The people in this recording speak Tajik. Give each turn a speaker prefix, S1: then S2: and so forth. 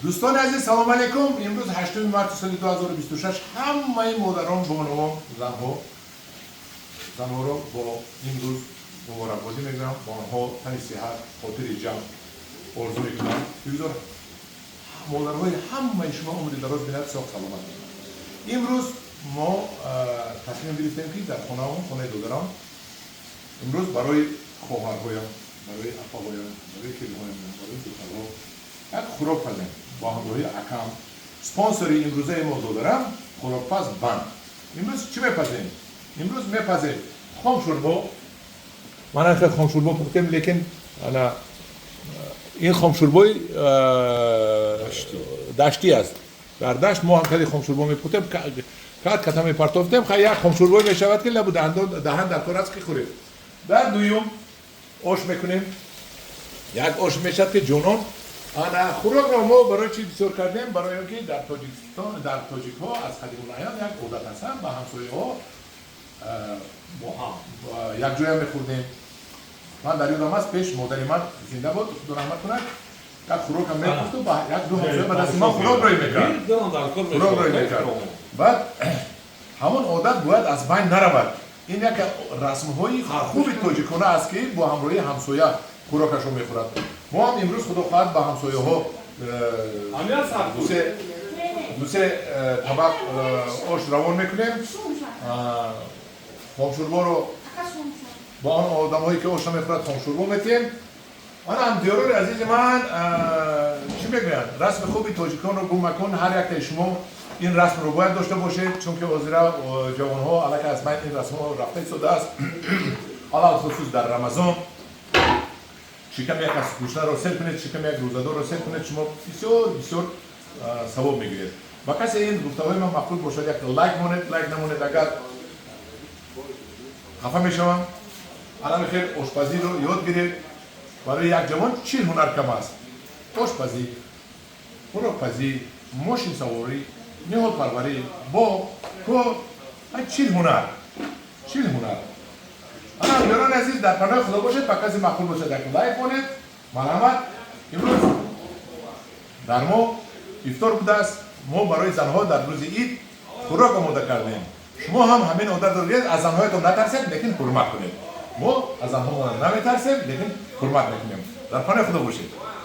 S1: Дӯстони азиз, салом алейкум. Имрӯз 8 марти соли 2026. Ҳамаи модарон, бонувон, занҳо, занҳоро бо ин рӯз муборакбодӣ мегӯям. Ба онҳо тани сиҳат, хотири ҷамъ орзу мекунам. Бигзор модарҳои ҳамаи шумо умри дароз бинад, соғ саломат бошанд. Имрӯз мо тасмим гирифтем, ки дар хонаамон, хонаи додарам, имрӯз барои хоҳарҳоям, барои апаҳоям, барои келинҳоям, барои духтарҳо як хӯрок пазем бо ҳамроҳии акам. Спонсори имрӯзаи мо додарам, хӯрокпаз Банд. Имрӯз чӣ мепазем? Имрӯз мепазем хомшӯрбо. Мана хел хомшӯрбо пухтем, лекин ана ин хомшӯрбои даштӣ аст. Дар дашт мо ҳам хеле хомшӯрбо мепухтем, кат ката мепартофтем. Хай, як хомшӯрбое мешавад, ки лабу даҳан дар кор аст, ки хӯред. Дар дуюм ош мекунем, як ош мешавад, ки ҷонон. Ана хӯрокро мо барои чӣ бисёр кардем? Барои он ки дар Тоҷикистон, дар тоҷикҳо аз қадимулайём як одат ҳастанд, ба ҳамсояҳо
S2: Бо ҳам
S1: якҷоя мехӯрдем. Ман дар ёдам аст, пеш модари ман зинда буд, худо раҳмат кунад, як хӯрокам мепухту ба як ду ҳамсоя ба дасти ман хӯрок рӯй мекард. Хӯрок рӯй мекард. Баъд ҳамон одат бояд аз байн наравад. Ин як расмҳои хуби тоҷикона аст, ки бо ҳамроҳии ҳамсоя хӯрокашро мехӯрад. Мо ҳам имрӯз, худо хоҳад, ба ҳамсояҳо дусе табақ ош равон мекунем. Хомшӯрборо ба он одамҳое, ки ош намехӯрад, хомшӯрбо метиҳем. Ман, ҳамдиёрони азизи ман, чӣ мегӯянд? Расми хуби тоҷиконро гум макун. Ҳар яктаи шумо ин расмро бояд дошта бошед, чунки ҳозира ҷавонҳо аллакай аз байн ин расмҳо рафта истодааст. Алалхусус дар Рамазон шиками як аз гушнаро сер кунед, шиками як рӯзадорро сер кунед, шумо бисёр бисёр савоб мегиред. Ба касе ин гуфтаҳои ман маъқул бошад, як лайк монед. Лайк намонед агар, хафа мешавам. Алами хел ошпазиро ёд гиред. Барои як ҷавон 40 ҳунар кам аст: ошпазӣ, хӯрокпазӣ, мошинсаворӣ, ниҳолпарварӣ, боғ, кор, 40 ҳунар, 40 ҳунар. Ана, ёрони азиз, дар паноҳи Худо бошед. Ба касе маъқул бошад, як лайк монед, марҳамат. Имрӯз дар мо ифтор будааст. Мо барои занҳо дар рӯзи ид хӯрок омода кардем. Шумо ҳам ҳамин одатро гиред. Аз занҳоятон натарсед, лекин ҳурмат кунед. Мо аз занҳомон наметарсем, лекин ҳурмат мекунем. Дар паноҳи Худо бошед.